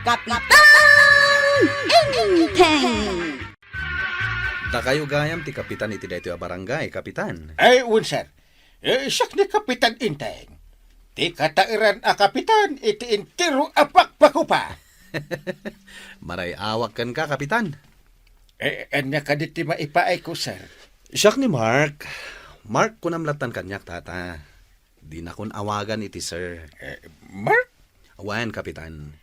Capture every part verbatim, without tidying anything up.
Kapitan Enteng! Dakayo gayam ti kapitan iti daytoy a barangay, Kapitan. Ay, wen, sir. Eh, siak ni Kapitan Enteng. Ti kataeran a kapitan iti entero a Pakpakupa. Maray-awak kenka, Kapitan. Eh, ania kadi ti maipaayko, sir? Siak ni Mark. Mark, kunam lattan kaniak, tata. Dinakon awagan iti sir. Eh, Mark? Wen, Kapitan.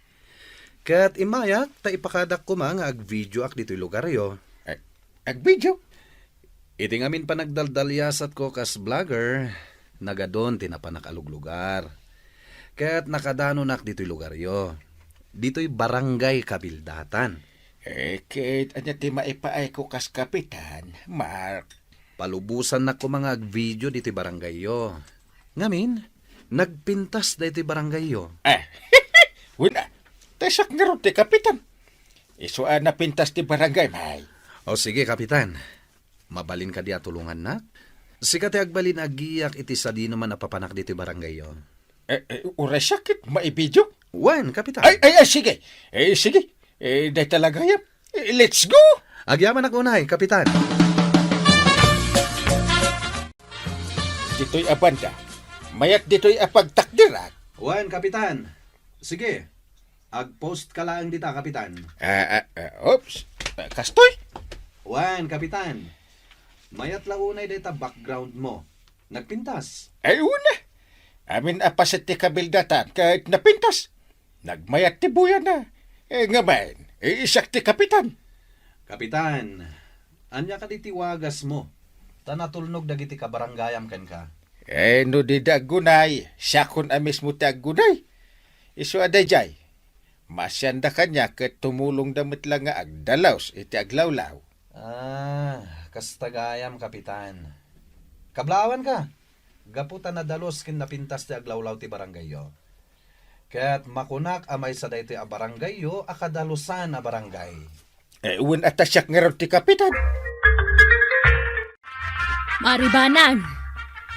Ket immayak ta ipakadak koma nga agvideoak ditoy lugaryo. Eh, agvideo? Iti ngamin panagdaldaliasatko kas vlogger, nagadun ti napanak a luglugar. Ket nakadanonak ditoy lugaryo. Ditoy Barangay Kabildatan. Eh, ket ania ti maipaayko kas kapitan, Mark? Palubosannak koma nga agvideo ditoy barangayyo. Ngamin, nagpintas daytoy barangayyo. Eh, wen a. Ta siak ngarud ti kapitan. Isu a napintas ti barangay, may. O sige, Kapitan. Mabalin kadi a tulongannak? Sika ti agbalin agiyak iti sadinoman a papanak ditoy barangayyo. Eh, eh, uray siak ket maibidio? Wen, Kapitan. Ay, ay, ay, sige. Eh, sige. Eh, dayta la gayam. Eh, let's go! Agyamanak unay, Kapitan. Ditoy a banda, mayat ditoy a pagtakderak. Wen, Kapitan. Sige, agpost ka laeng dita, Kapitan. Ah, ah, ah, oops. Ah, kastoy? Wen, Kapitan. Mayat la unay dayta background mo. Nagpintas. Ay, una. Amin a paset ti kabildatan ket napintas. Nagmayat ti buyana. Eh, ngamin, eh, siak ti kapitan. Kapitan, ania kadi ti wagas mo? Ta natulnog dagiti kabarangayam kenka. Eh, no dida aggunay, siakon a mismo ti aggunay. Isu a daydiay, maasianda kaniak ket tumulongda met la nga agdalus iti aglawlaw. Ah, kasta gayam, Kapitan. Kablaawanka, gapu ta nadalus ken napintas ti aglawlaw ti barangayyo. Ket makunak a maysa daytoy a barangayyo a kadalusan a barangay. Eh, wen a ta siak ngarud ti kapitan. Maribanag,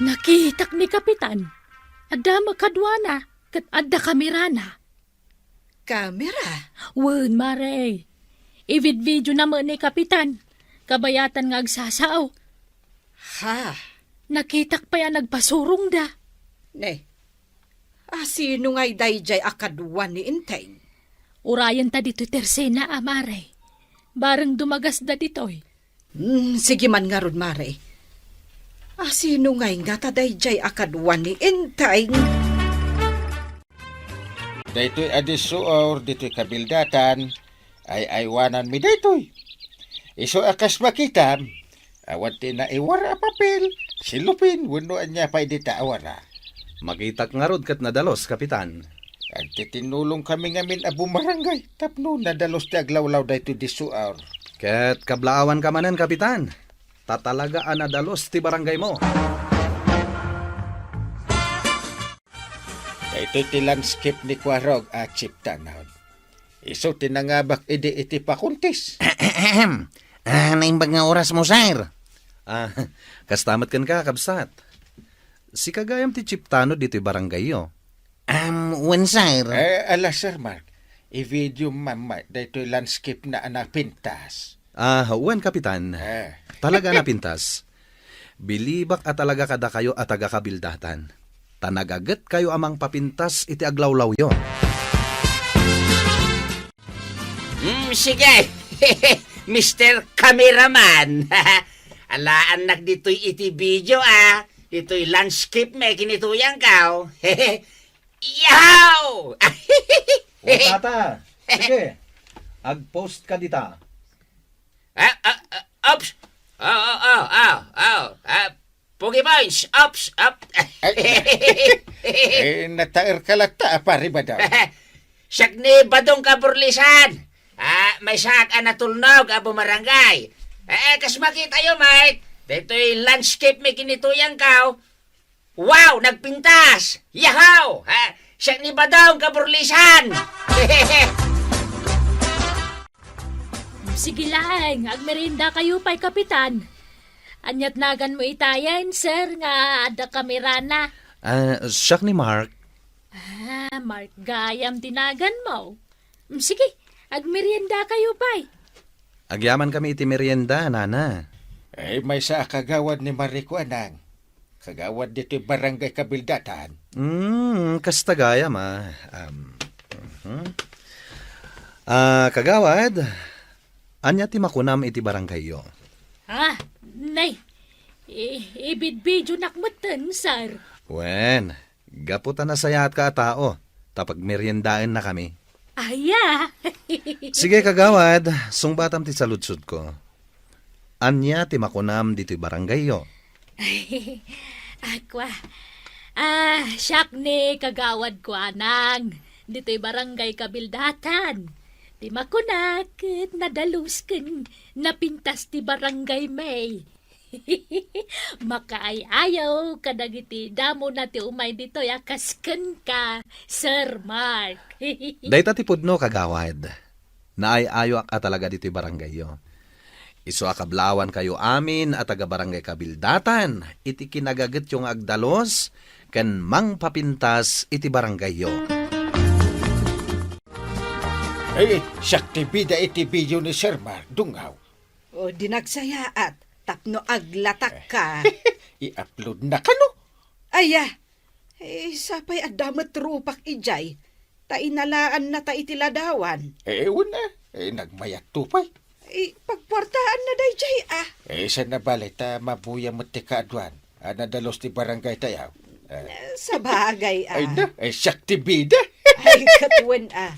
nakitak ni Kapitan. Adda makaduana, ket adda kamerana. Kamera? Wen, Mare. Ividvideona met ni Kapitan. Kabayatan nga agsasao. Ha? Nakitak pay a nagpasurongda. Ne, asino ngay daydiay a kadua ni Enteng? Urayenta ditoy tersena a, Mare. Bareng dumagasda ditoy. Hmm, sige man ngarud, Mare. Asino ngay ngata daydiay a kadua ni Enteng? Daytoy a disuor ditoy kabildatan, ay-aywananmi daytoy. Isu a kas makitam, awan ti naiwar a papel, silupin, wenno ania pay dita a wara. Makitak ngarud ket nadalus, Kapitan. Agtitinnulongkami ngamin a bumarangay tapno nadalus ti aglawlaw daytoy disuor. Ket kablaawanka manen, Kapitan. Ta talaga a nadalus ti barangaymo. Daytoy ti landscape ni Kuarog a Chief Tanod. Isu ti nangabak idi iti pakuntis. Ah, naimbag nga orasmo, sir. Ah, kasta met kenka, kabsat. Sika gayam ti Chief Tanod ditoy barangayyo. Um, wen, sir. Eh, ala, Sir Mark. I-video man, Mark, daytoy landscape na a napintas. Ah, wen, Kapitan. Eh. Talaga a napintas. Bilibak a talaga kadakayo a taga-Kabildatan. Ta nagagetkayo a mangpapintas iti aglawlawyo. Mm, sige. Mister Cameraman. Alaannak ditoy iti video, ah. Itoy landscape met kinituyangko. Yaw! O, tata, sige. Agpost ka dita. Ah, ah, ah, ops! Oh, oh, oh, oh, oh, ah, Pogi Points, ops, op. Ay, eh, nataerka latta, a, Pari Badong. Siak ni Badong Kaburlisan. Ah, maysaak a natulnog a bumarangay. Eh, kas makitayo, met, daytoy landscape met kinituyangko. Wow, nagpintas! Yahaw! Ha? Siak ni Badong Kaburlisan! Sige laeng, agmeriendakayo pay, Kapitan. Ania't naganmo itayen, sir, nga adda kamerana? Ah, siak ni Mark. Ah, Mark gayam ti naganmo. Sige, agmeriendakayo pay. Agyamankami iti merienda, nana. Ay, maysa a kagawad ni Mariko, anang. Kagawad ditoy barangay Kabildatan. Hmm, kasta gayam, a. Um, mhm. Ah, kagawad, ania ti makunam iti barangayyo? Ah, nay, i-, ibidbidyonak metten, sir. Wen, gapu ta nasayaatka a tao, ta pagmeriendaennakami. Aya! Sige, kagawad, sungbatam ti saludsodko. Ania ti makunam ditoy barangayyo? Akua. Ah, siak ni kagawad kuanang ditoy barangay Kabildatan. Ti makunak ket nadalus ken napintas ti barangay mi. Makaay-ayaw kadagiti damona ti umay ditoy a kas kenka, Sir Mark. Dayta ti pudno, kagawad. Naay-ayoak a talaga ditoy barangayyo. Isu a kablawankayo amin a taga-barangay Kabildatan iti kinagagetyo nga agdalus ken mangpapintas iti barangayyo. Eh, siak ti bida iti video ni Sir Mark, dungaw. O, di nagsayaat, tapno aglatakka. I-upload na kano? Aya, eh, sapay adda met rupak idiay, ta inalaannata iti ladawan. Eh, una, eh, nagmayat to pay. Eh, pagpuartaanna daydiay, ah. Eh, saan na bale, ta mabuya met ti kaaduan. A nadalus ti barangay tayo. Eh. Sabagay, ah. Ay na, eh, siak ti bida. Ay, katuen, ah.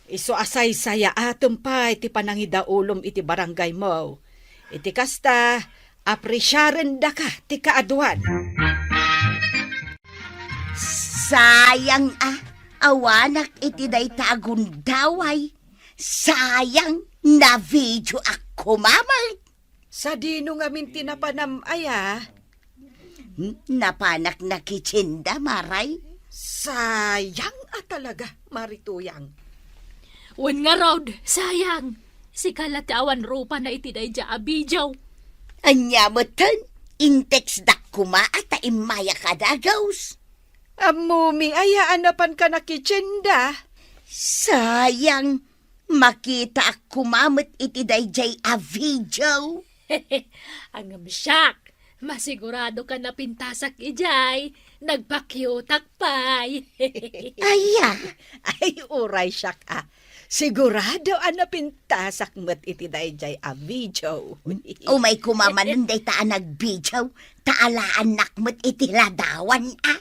Isu a saysayaatem pay ti panangidaulom iti barangaymo. Iti kasta, apresiarendaka ti kaaduan. Sayang a, awanak iti dayta a gundaway. Sayang, na-video ak koma met. Sadino ngamin ti napanam aya? Hmm, napanak nakitsinda, Maray. Sayang a talaga, Mari Tuyang. Wen ngarud, sayang. Sika la ti awan rupana iti daydiay a video. Ania metten, intextdak koma a ta immayak a dagus. Ammomi aya a napanka nakitsinda? Sayang, makitaak koma met iti daydiay a video. Ngem siak, masiguradoka napintasak idiay, nagpakyutak pay. Aya? Ay, uray siak a. Sigurado a napintasak met iti daydiay a video. Umay koma manen dayta a nagvideo, ta alaannak met iti ladawan a.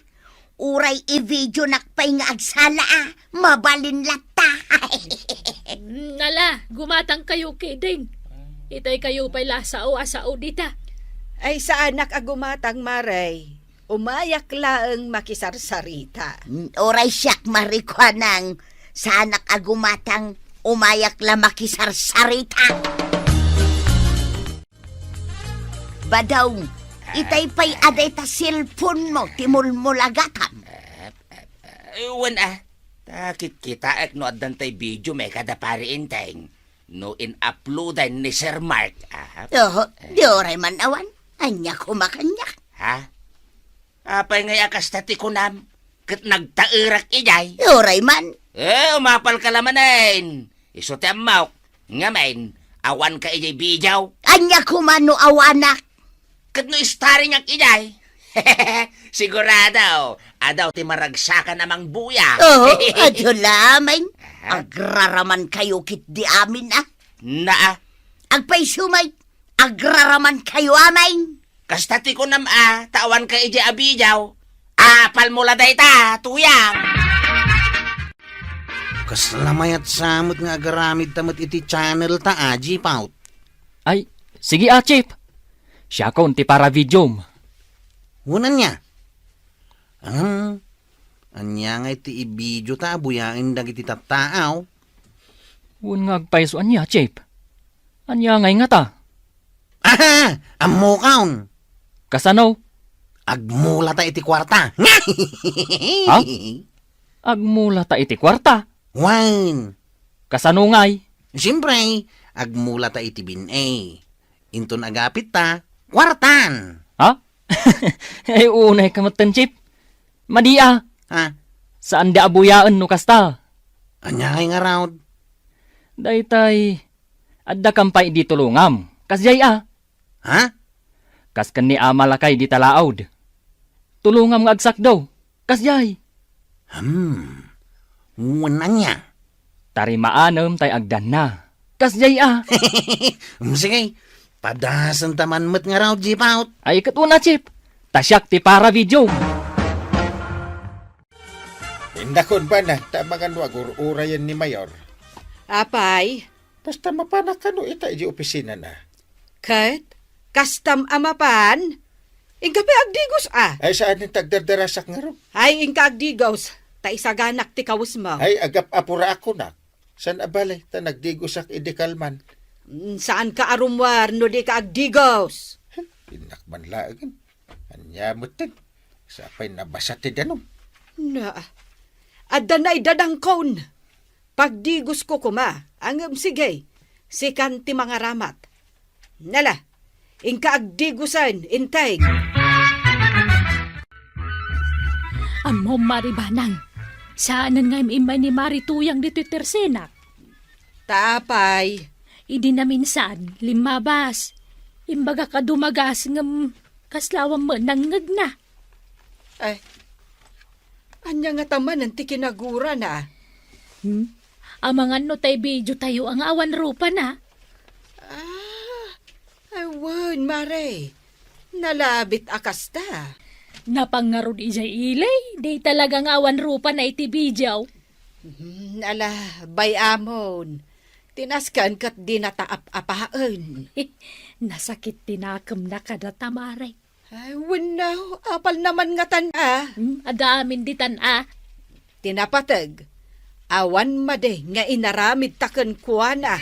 Uray i-videonak pay nga agsala a, mabalin latta. Mm, ala, gumatangkayo ketdin. Itay kayo pay la sao a sao dita. Ay, saanak a gumatang, Maray. Umayak laeng makisarsarita. Mm, uray siak, Mari, kuanang, saanak a gumatang, umayak la makisarsarita. Badong, itay pay a dayta cellphone mo ti mulmulagatam. Eh, wen a, ta kitkitaek no addan tay video mi kada Pari Enteng no in-uploadan ni Sir Mark, a. Oho, di uray man awan. Ania koma kaniak? Ha? Apay ngay a kasta ti kunam? Ket nagtaerak idiay? Uray man. Eh, umapalka la manen. Isu ti ammok. Ngamin, awanka idiay video? Ania koma no awanak? Ket no starring ak idiay? Sigurado, adaw ti maragsakan a mangbuya. Oo, adu la, amin. Aha. Agraraman kayo ketdi amin, a. Naa. Agpayso met, agraraman kayo amin. Kasta ti kunam a, ta awanka idiay a video. Apalmo la dayta, Tuyang. Kasla mayat sa met nga agaramidta met iti channel ta, a, Chief Out. Ay, sige, a, Chief. Siakon ti para videom. Wen ania? Ngem, ania ngay ti i-video ta a buyaen dagiti tattaaw? Wen nga agpayso ania, Chief? Ania ngay ngata? Aha! Ammokon! Kasano? Agmulata iti kuarta. Ha? Agmulata iti kuarta? Wen. Kasano ngay? Siempre, agmulata iti bin-e. Inton agapitta, kuartan. Ha? Ay, unay ka metten, Chief. Madi a. Ha? Saan di a buyaen no kasta? Ania ngay ngarud? Daytay, adda kam pay idi tulongam. Kasdiay a. Ha? Kas ken ni Ama Lakay dita laawd. Tulongam nga agsakdaw. Kasdiay. Hmm. Wen ania? Tarimaanem tay agdanna. Kasdiay a. Hmm, sige. Padasenta man met ngarud, Chief, out. Ay, ket una, Chief. Ta siak ti para video. Indakon bana, ta maganno agur-urayen ni Mayor. Apay? Basta mapanak kano ita idi opisinana. Ket? Kastam a mapan? Inka pay agdigos a. Ay, saan ti agdardarasak ngarud? Ay, inka agdigos, ta isaganak ti kawesmo. Ay, agap-apuraak kunak. Saan a bale, ta nagdigosak idi kalman. Mm, saanka a rummuar no dika agdigos. Huh, innak man laengen. Ania metten? Sapay nabasa ti danum. Na, adda naidadangkon. Pagdigosko koma, ngem sige, sikan ti mangaramat. Nala, inka agdigosen, Enteng. Ammom, Mari Banang, saanen nga im-immay ni Mari Tuyang ditoy tersenak. Ta apay? Idi naminsan, limmabas. Imbagak a dumagas ngem kasla awan met nangngegna. Ay, ania ngata manen ti kinagurana? Hmm? Amangan no tay video tayo nga awan rupana? Ah, ay, wen, Mare. Nalabit a kasta. Napan ngarud idiay ili, di talaga nga awan rupana iti video. Hmm, ala, bay-amon. Ti nasken ket dinata ap-apaen. Nasakit ti nakemna kadata, Mare. Ay, wenno, apalna man ngatan a. Hmm, adda amin ditan a. Ti napateg, awan madi nga inaramidta kenkuana.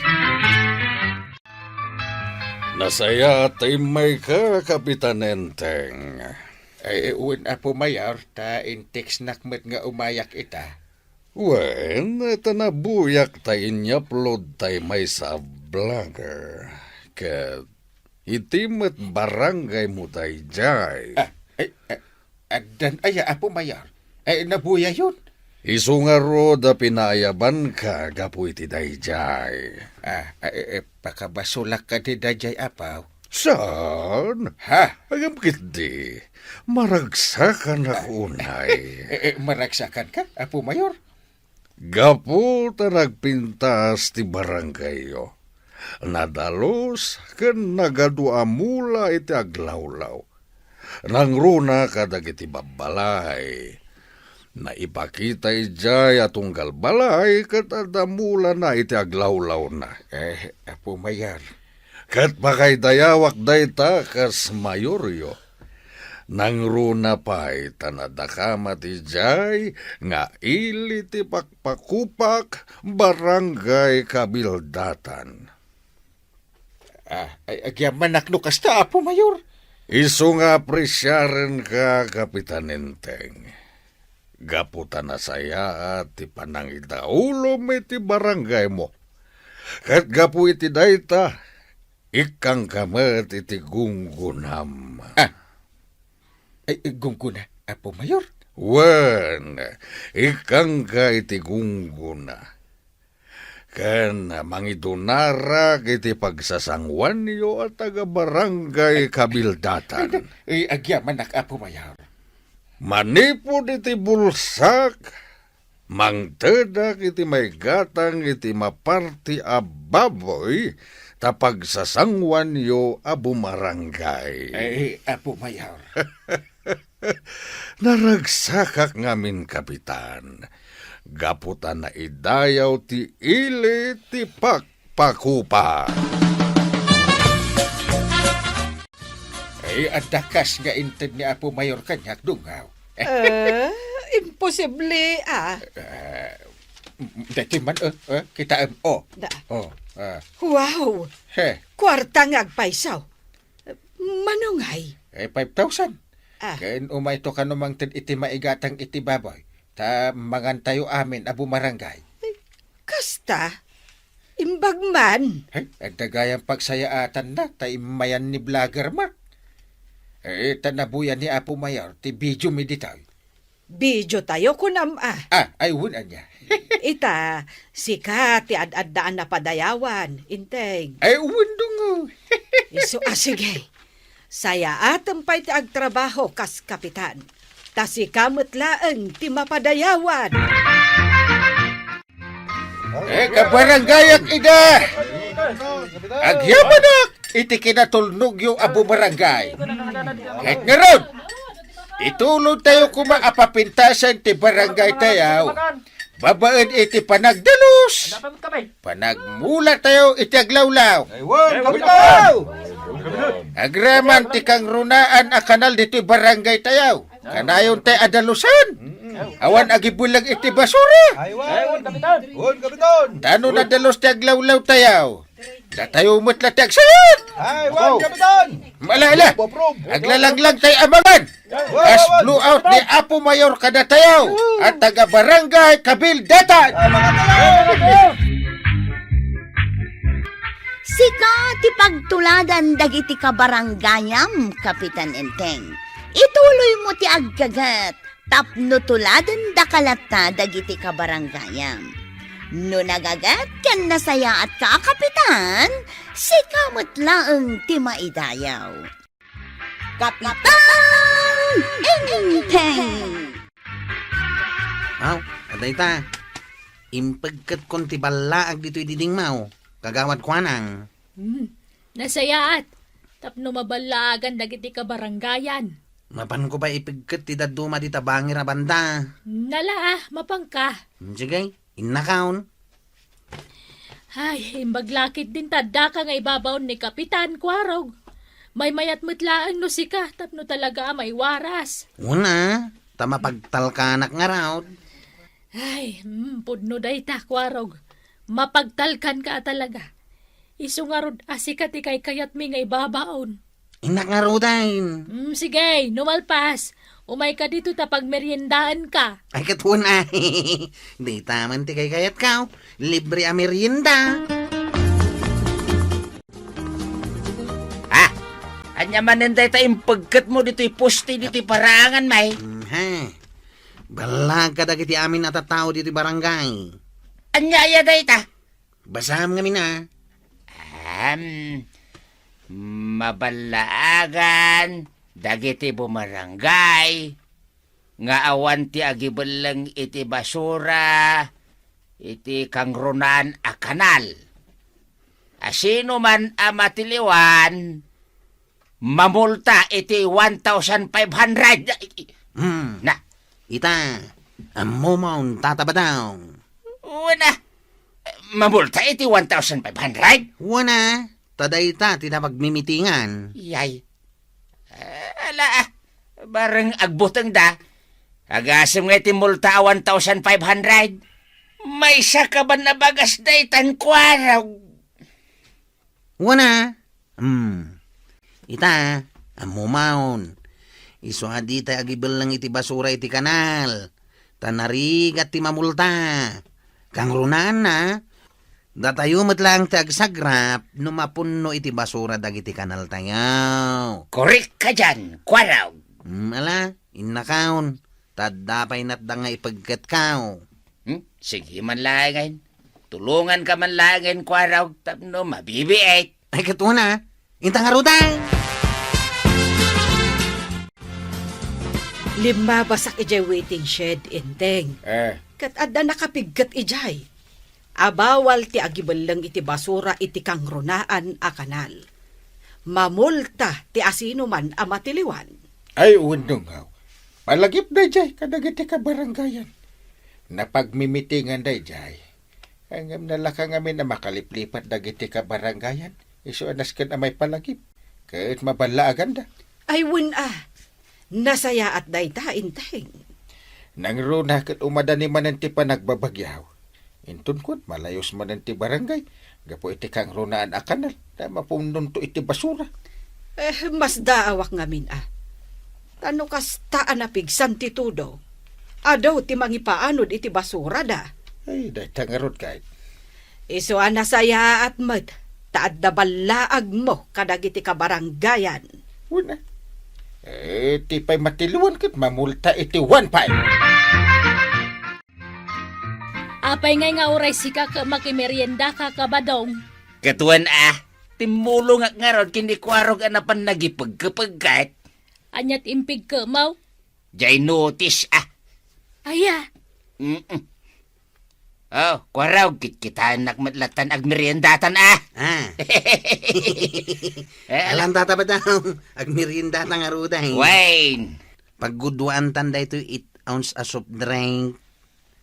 Nasayaat ta immayka, Kapitan Enteng. Ay, wen, Apo Mayor, ta in-textnak met nga umayak ita. Wen, ta nabuyak ta inyapload tay maysa a vlogger. Ket iti met barangaymo daydiay. Ah, ay, ah, addan aya, Apo Mayor? Ay, nabuyayon? Isu ngarud a pinaayabanka gapu iti daydiay. Ah, ah, eh, eh, pakabasolak kadi daydiay, Apo? Saan? Ha? Ngem ketdi, maragsakanak unay. Eh, eh, maragsakanka, Apo Mayor? Gapu ta nagpintas ti barangayyo, nadalus ken nagadu a mula iti aglawlaw. Nangruna kadagiti babbalay. Naipakita idiay a tunggal balay ket adda mulana iti aglawlawna. Eh, Apo Mayor. Ket pakaidayawak dayta kas mayoryo. Nangruna pay ta nadakamat idiay nga ili ti Pakpakupak, Barangay Kabildatan. Ah, ay, agyamanak no kasta, Apo Mayor. Isu nga apresiarenka, Kapitan Enteng. Gapu ta nasayaat ti panangidaulom iti barangaymo. Ket gapu iti dayta, ikkanka met iti gunggonam. Ah. Ay, ay, gunggona, Apo Mayor? Wen, ikkanka iti gunggona. Ken mangidunarak iti pagsasanguanyo a taga-Barangay Kabildatan. Ay, agyamanak, Apo Mayor. Manipud iti bulsak, mangtedak iti maigatang iti maparti a baboy ta pagsasanguanyo a bumarangay. Ay, Apo Mayor. Naragsakak ngamin, Kapitan, gapu ta naidayaw ti ili ti Pakpakupak. Ay, adda kas nga inted ni Apo Mayor kaniak, dungaw. Eh, imposible, ah. Eh, daytoy man, eh, eh, kitaem, oh. Da. Oh, ah. Wow! He. Kuarta nga agpayso. Mano ngay? Eh, five thousand. Ah. Ken umayto kano mangted iti maigatang iti baboy. Ta mangantayo amin a bumarangay. Ay, kasta? Imbag man. Ay, adda gayam pagsayaatanna, ta immayan ni Vlogger Mark. Eh, ta nabuya ni Apo Mayor ti video mi ditoy. Videotayo, kunam a. Ah, ay, wen ania. Ita, sika ti ad-adda a napadayawan, Enteng. Ay, wen dungo. Isu a, sige. Sayaatem pay ti agtrabaho kas kapitan. Ta sika met laeng ti mapadayawan. Eh, kabarangayak ida! Agyamanak iti kinatulnogyo a bumarangay. Ket ngarud, itulodtayo koma a papintasen ti barangaytayo babaen iti panagdalus, panagmulatayo iti aglawlaw. Ay, wen, Kapitan! Agraman ti kangrunaan a kanal ditoy barangaytayo. Kanayon tay adalusan. Awan agibeleng iti basura. Ay, wen, Kapitan! Wen, Kapitan! Ta no nadalus ti aglawlawtayo, datayo met la ti agsayat. Ay, wen, Kapitan! Ala, ala. Approve, approve. Aglalanglang tay amangan. Wen, wen, wen. Kas blowout ni Apo Mayor kadatayo, a taga Barangay Kabildatan. Ah, mga tayo! Sika ti pagtuladan dagiti kabarangayam, Kapitan Enteng. Ituloymo ti aggaget tapno tuladendaka latta dagiti kabarangayam. No nagaget ken nasayaatka a kapitan, sika met laeng ti maidayaw. Kapitan Enteng! Aw, adda ita. Impegketkon ti ballaag ditoy didingmo, Kagawad Kuanang. Hmm, nasayaat. Tapno maballaagan dagiti kabarangayan. Mapanko pay ipigket ti dadduma dita bangir a banda. Nala, ah, mapanka. Hmm, sige, innakon. Ay, imbag la ketdin ta addaka nga ibabaon ni Kapitan, Kuarog. Maymayat met laeng no sika, tapno talaga a maiwaras. Wen a, ta mapagtalkanak ngarud. Ay, mm, pudno dayta, Kuarog. Mapagtalkanka a talaga. Isu ngarud a sika ti kaykayatmi nga ibabaon. Innak ngaruden. Mm, sige, no malpas, umayka ditoy ta pagmeriendaenka. Ay, ket wen a. Dayta man ti kaykayatko. Libre a merienda. Ah, ania manen dayta impegketmo ditoy poste ditoy paraangan, may? Mm, he. Ballaag kadagiti amin a tattao ditoy barangay. Ania aya dayta? Basam ngamin a. Am, maballaagan dagiti bumarangay nga awan ti agibelleng iti basura iti kangrunaan a kanal. A sino man a matiliwan, mamulta iti one thousand five hundred. Hmm. Na. Ita, ammomon, Tata Badong. Wen a, mamulta iti one thousand five hundred? Wen a, ta dayta ti napagmimitingan. Yay. Ah, ala, ah. Bareng agbutengda. Agasem nga iti multa a one thousand five hundred. Maysa ka ban a bagas daytan, Kuarog? Wen a. Hmm. Ita, ammomon. Isu a ditay agibelleng iti basura iti kanal. Ta narigat ti mamulta. Kangrunaanna, datayo met laeng ti agsagrap no mapunno iti basura dagiti kanaltayo. Korek ka dian, Kuarog. Hmm, ala, innakon. Ta adda pay natda nga ipegketko. Hmm? Sige man laengen. Tulonganka man laengen, Kuarog, tapno mabibiit. Ay, ket wen a. Inta ngaruden. Limmabasak idiay waiting shed, Enteng. Eh. Ket adda nakapigket idiay. A bawal ti agibelleng iti basura iti kangrunaan a kanal. Mamulta ti asinoman a matiliwan. Ay, wen dungaw. Palagip daydiay kadagiti kabarangayan. Napagmimitingan daydiay. Ngem nalaka ngamin a makaliplipat dagiti kabarangayan. Isu a nasken a maipalagip. Ket maballaaganda. Ay, wen a. Nasayaat dayta, Enteng. Nangruna ket umadani manen ti panagbabagyaw. Inton kuan, malayos manen ti barangay, gapu iti kangrunaan a kanal, ta mapunnonto iti basura. Eh, masdaawak ngamin a. Ta no kasta a napigsan ti tudo, adu ti mangipaanod iti basurada. Ay, dayta ngarud, kay. Isu a nasayaat met, ta adda ballaagmo kadagiti kabarangayan. Wen a. Eh, ti pay matiliwan ket mamulta iti one five. Apay ngay nga uray sika ket makimeriendaka, Kabadong? Ket wen a, timmulongak ngarud ken ni Kuarog a napan nagipegkepeg ket. Aniat impigkemaw? Jay notice a. Aya? Mm-mm. Oh, Kuarog, kitkitaennak met lattan agmeriendatan a. Ah. Eh, ala. Alam tata ba daw? Agmeriendatan ngarud a, eh. Wine. Pagguduantan daytoy eight ounce a soft drink.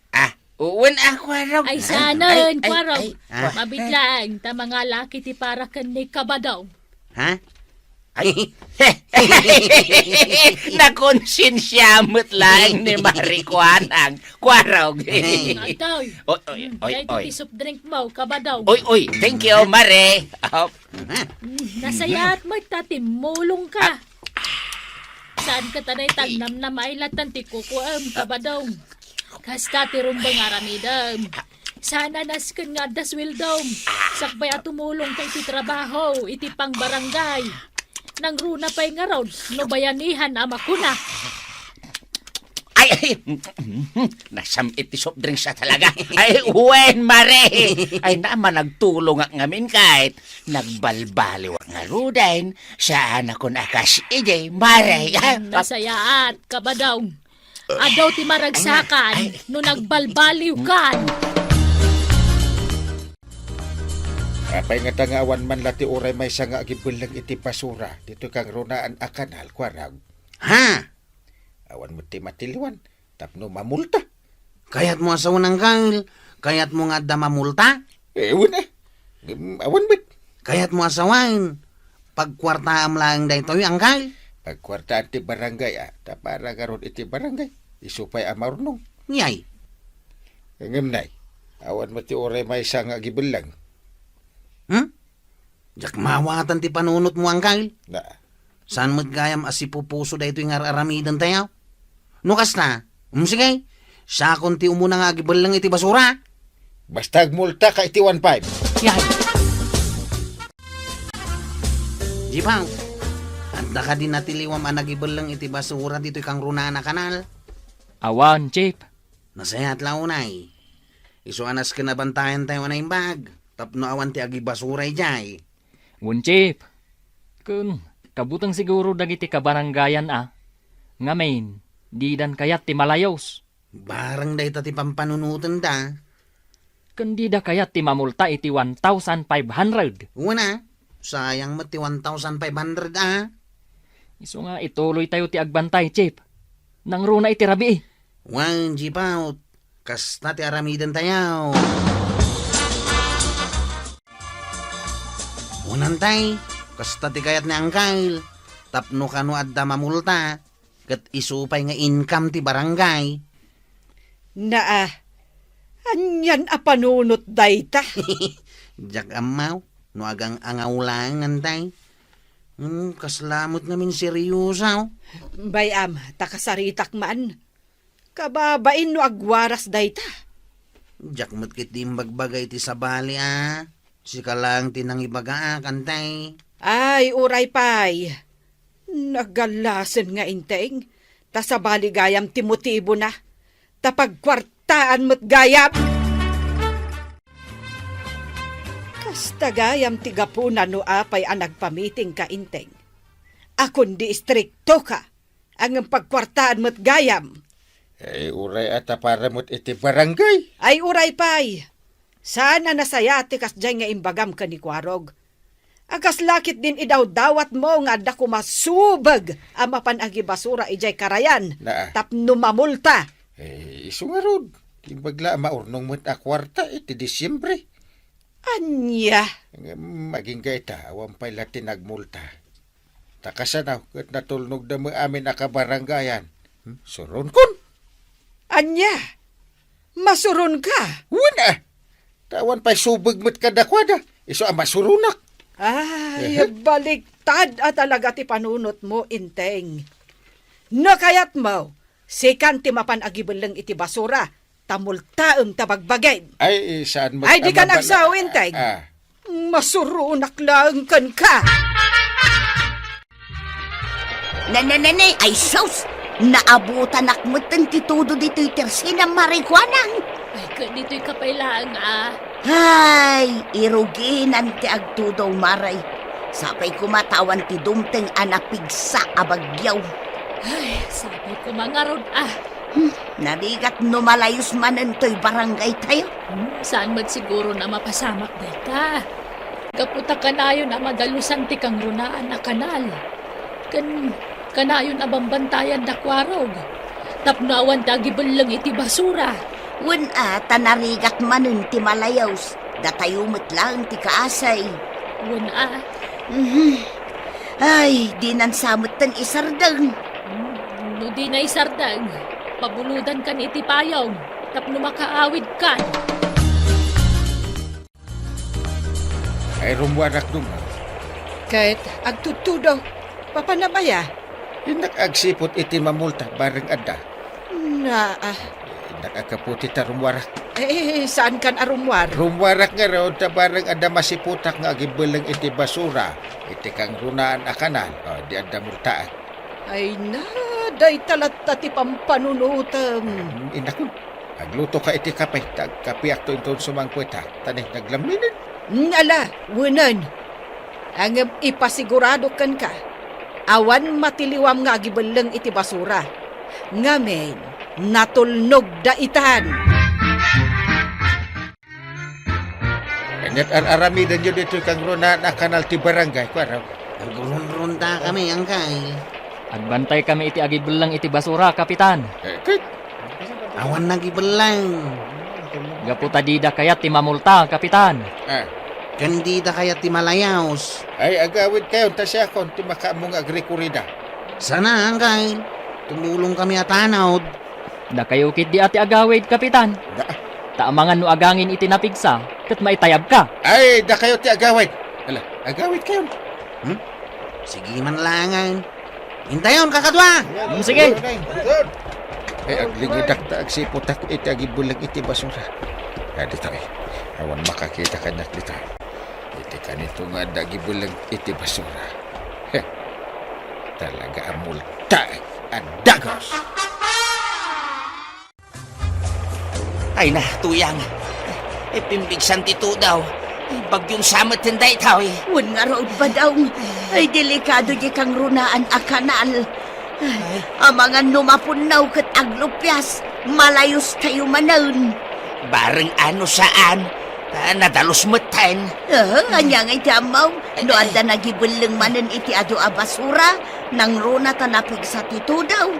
Ah, wen a, Kuarog. Ay, sanen, ay, ay, Kuarog. Ay, ah. Mabit laeng, ta mangalaki ti para ken ni Kabadong. Ha? Ay. Nakonsensia met laeng ni Mare Kuanang, Kuarog. Ay. Atoy. Oy, oy, oy, oy. Daytoy ti soft drink mo, Kabadong. Oy, oy, thank you, Mare. Ah. Mm, nasayaat met ta timmulongka. Ah. Saan ka ta daytan namnamailatan ti kukuem, Kabadong? Kasta ti rumbeng aramidem. Saan a nasken nga adda sueldom. Sakbay a tumulongka iti trabaho, iti pangbarangay. Nangruna pay ngarud, no bayanihan a makuna. Ay, ay, nasam-it ti soft drinks a talaga. Ay, wen, Mare. Ay, na, managtulongak ngamin ket nagbalbaliwak ngaruden. Saanakon a kas idi, Mare. Mm, nasayaat, Kabadong. Adu ti maragsakan, ay, ay, no nagbalbaliwkan. Apay ngata nga awan man la ti uray maysa nga agibelleng iti basura ditoy kangrunaan a kanal, Kuarog? Ha? Awan met ti matiliwan tapno mamulta. Kayatmo a sawen, Angkel? Kayatmo nga adda mamulta? Eh, awan, eh. Ngem awan met. Kayatmo a sawen? Pagkuartaam laeng daytoy, Angkel? Pagkuartaan ti barangay, a. Ta para garud iti barangay. Isu pay a maurnong. Yay. Ngem, Nay, awan met ti uray maysa nga agibelleng. Hmm? Diak maawatan ti panunotmo, Angkel. Na. Saan met gayam a sipupuso daytoy nga ar-aramidentayo? No kasta, mm, sige, siakon ti umuna nga agibelleng iti basura. Basta agmultaka iti one five. Yay! Jipaw, adda kadi natiliwam a nagibelleng iti basura ditoy kangrunaan a kanal? Awan, Chief. Nasayaat la unay. Isu a nasken a bantayentayo a naimbag tapno awan ti agibasura idiay. Wen, Chief. Ken kabuteng siguro dagiti kabarangayan a. Ngamin, didan kayat ti malayos. Bareng dayta ti pampanunotenda. Ken dida kayat ti mamulta iti one thousand five hundred. Wen a, sayang met ti one thousand five hundred a. Isu nga ituloytayo ti agbantay, Chief. Nangruna iti rabii. Wen, Jipaw, kasta ti aramidentayo. Unantay, kasta ti kayat ni Angkel, tapno kano adda mamulta, ket isu pay nga income ti barangay. Naa, anian a panunot dayta? Diak ammo, no agang-angaw laeng, Antay. Hmm, kasla met ngamin serioso. Bay-am, ta kasaritak man. Kababain no agwaras dayta. Diak met ketdi imbagbaga iti sabali a. Sika laeng ti nangibagaak, Antay. Ay, uray pay. Nagalasen nga Inteng, ta sabali gayam ti motibona, ta pagkuartaan met gayam. Kasta gayam ti gapuna no apay a nagpamitingka, Inteng, a kundi istriktoka. Ngem pagkuartaan met gayam. Ay, uray a ta para met iti barangay. Ay, uray pay. Saan a nasayaat ti kasdiay nga imbagam ken ni Kuarog. A kasla ketdin idawdawatmo nga adda koma subeg a mapan agibasura idiay karayan. Naa. Tapno mamulta. Eh, isu ngarud, imbag la a maurnong met a kuarta iti Disiembre. Ania? Ngem agingga ita, awan pay la ti nagmulta. Ta kasano ket natulnogda met amin a kabarangayan? Hmm? Suronkon? Ania? Masuronka? Wen a. Ta awan pay subeg met kadakuada. Isu a masuronak. Ay, ehe, baliktad a talaga ti panunotmo, Inteng. No kayatmo, sikan ti mapan agibelleng iti basura, ta multaem ta bagbagim. Ay, saan met. Ay, dika agbabala-, nagsao, Inteng. Ah. Masuronak laeng kenka. Nananani, ay sus! Naabotanak metten ti tudo ditoy tersenam, Mare Kuanang. Ay, ket ditoy ka pay laeng, a. Ay, iruginan ti agtudo, Mare. Sapay koma ta awan ti dumteng a napigsa a bagyo. Ay, sapay koma ngarud, a. Hmm, narigat no malayus manen toy barangay tayo. Hmm, saan met siguro a mapasamak dayta? Gapu ta kanayon a madalusan ti kangrunaan a kanal. Ken kanayon a bambantayan da Kuarog. Tapno awan ti agibelleng iti basura. Wen a, ta narigat manen ti malayus. Datayo met laeng ti kaasay. Wen a. Mhm. Ay, dinan sa metten isardeng. Hmm, no dina isardeng, pabulodankan iti payong tapno makaawidkan. Ay, rummuarak, Duma. Ket agtudtudo, papanam aya? Innak agsiput iti mamulta, bareng adda. Na, a. Innak agkaputi ta rummuarak. Eh, saankan a rummuar? Rummuarak ngarud ta bareng adda masiputak nga agibelleng iti basura, iti kangrunaan a kanal, o, di adda multaak. Ay na, dayta latta ti pampanunotem. Mm, inakon, aglutoka iti kape, ta agkapeakto inton sumangpet, ha, ta ni, naglamminen. Mm, ala, wenen. Ngem ipasigurado kenka, awan matiliwam nga agibelleng iti basura. Ngamin, natulnog da itan. Kaniat ar-aramidenyo ditoy kangrunaan a kanal ti barangay, Kuarog. Agrunruntakami, angkay. Agbantaykami iti agibelleng iti basura, Kapitan. Eh, ket? Awan nagibelleng. Gapu ta dida kayat ti mamulta, Kapitan. Ah. Ken dida kayat ti malayus. Ay, agawidkayon ta siakon ti makaammo nga agrekurida. Sana, angkay. Tumulongkami a tanod. Dakayo ketdi a ti agawid, Kapitan. Da- Ta amangan no agangin iti napigsa, ket maitayabka. Ay, dakayo ti agawid. Ala, agawidkayon. Hmm? Sige man laengen. Intayon, kakadua! Hmm, sige. Ay, aglingedak ta agsiputak iti agibelleng iti basura. Ah, ditoy. Awan makakita kaniak ditoy. Iti kanito nga adda agibelleng iti basura. Heh. Talaga a multa a dagos. Ay na, Tuyang. Eh, pimpigsan ti tudaw. Bagyong sa met daytoy. Wen ngarud, Badong. Ay, delikado di kangrunaan a kanal. Ay. Amangan no mapunnaw ket aglupias, malayustayo manen. Bareng a no saan, ah, nadalus metten. Ah, ania ngay ti ammom? No adda nagibelleng manen iti adu a basura, nangruna ta napigsa ti tudaw.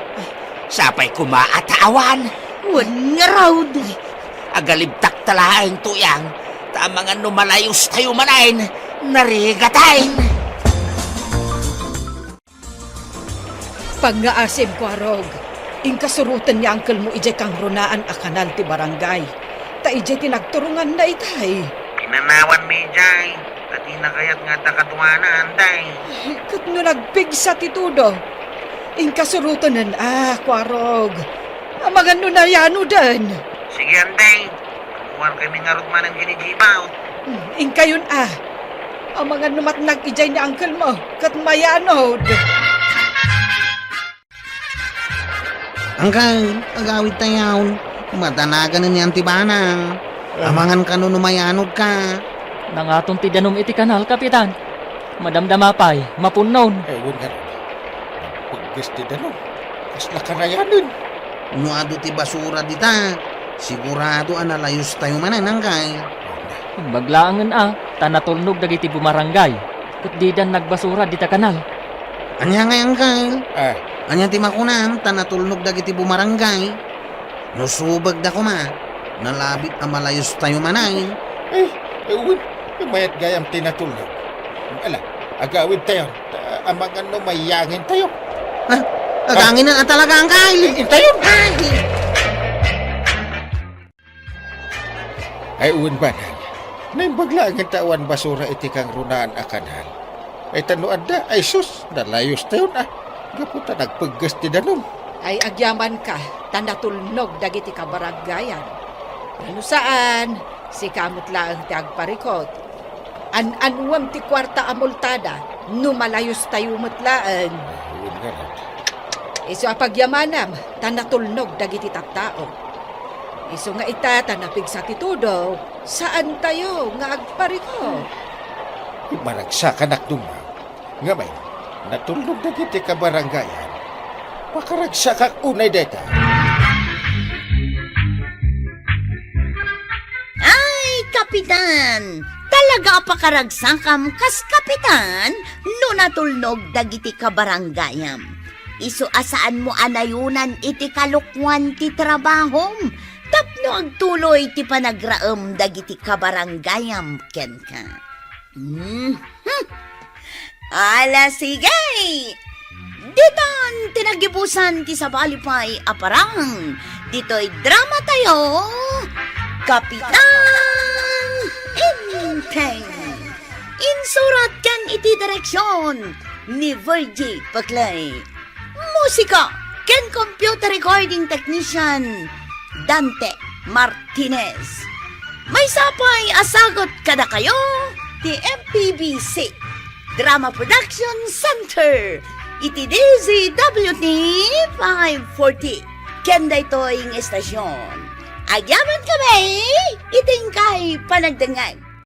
Sapay koma a ta awan. Wen ngarud. Agalibtak ta laeng, Tuyang, ta amangan no malayustayo manen, narigaten. Pangngaasim, Kuarog, inka suroten ni angkelmo idiay kangrunaan a kanal ti barangay, ta idiay ti nagturonganna itay. Pinanawanmi idiay, ta dina kayat nga adda kaduana, antay. Ket no nagpigsa ti tudo, inka surotenen a, Kuarog. Amangan no nayanoden. Sige, antay. Agmuarkami ngarud manen ken ni Jibaw. Hmm, inkayon a. Amangan no matnag idiay ni angkelmo, ket mayanod. Angkel, agawidtayon. Madanagan ni Auntie Bana. Ah. Amangan kano no mayanodka. Nangaton ti danum iti kanal, Kapitan. Madamdama pay, mapunnon. Eh, wen ngarud. Nagpegges ti danum. Kasla karayanen. No adu ti basura dita, sigurado a nalayustayo manen, angkel. Imbag laengen a, ta natulnog dagiti bumarangay, ket didan nagbasura dita kanal. Ania ngay, angkel? Ah. Ania ti makunam ta natulnog dagiti bumarangay? No subegda koma, nalabit a malayustayo manen. Eh, eh, wen, eh, mayat gayam ti natulnog. Ala, agawidtayon, ta amangan no mayangintayo. Ah, aganginen a talaga, angkel. Eh, intayon. Ay! Ay, wen, banag. Naimbag laeng ta awan basura iti kangrunaan a kanal. Ay, ta no adda, ay sus, nalayustayon a. Gapu ta nagpegges ti danum. Ay, agyamanka, ta natulnog dagiti kabaranggayan. Ngem no saan, sika met laeng ti agparikut. An-anuem ti kuarta a multada no malayustayo met laeng. Wen Isu a pagyamanam ta natulnog dagiti tattao. Isu nga ita ta napigsa ti tudo, saantayo nga agparikut. Maragsakanak, Duma. Ngem, natulnog dagiti kabarangayan. Pakaragsakak unay dayta. Ay, Kapitan! Talaga a pakaragsakam kas kapitan no natulnog dagiti kabarangayam. Isu a saanmo a nayonan iti kalokuan ti trabahom tapno agtuloy ti panagraem dagiti kabarangayam kenka. Mhm. Ala, sige! Ditan ti nagibusan ti sabali pay a parang ditoy drama tayo, Kapitan Enteng. Insurat ken iti direksyon ni Virgie Paclay. Musika ken computer recording technician, Dante Martinez. Maysa pay a sagut kadakayo ti M P B C Drama Production Center iti D Z W T five forty. Ken daytoy nga estasyon, agyaman kami iti inkay panagdengngeg.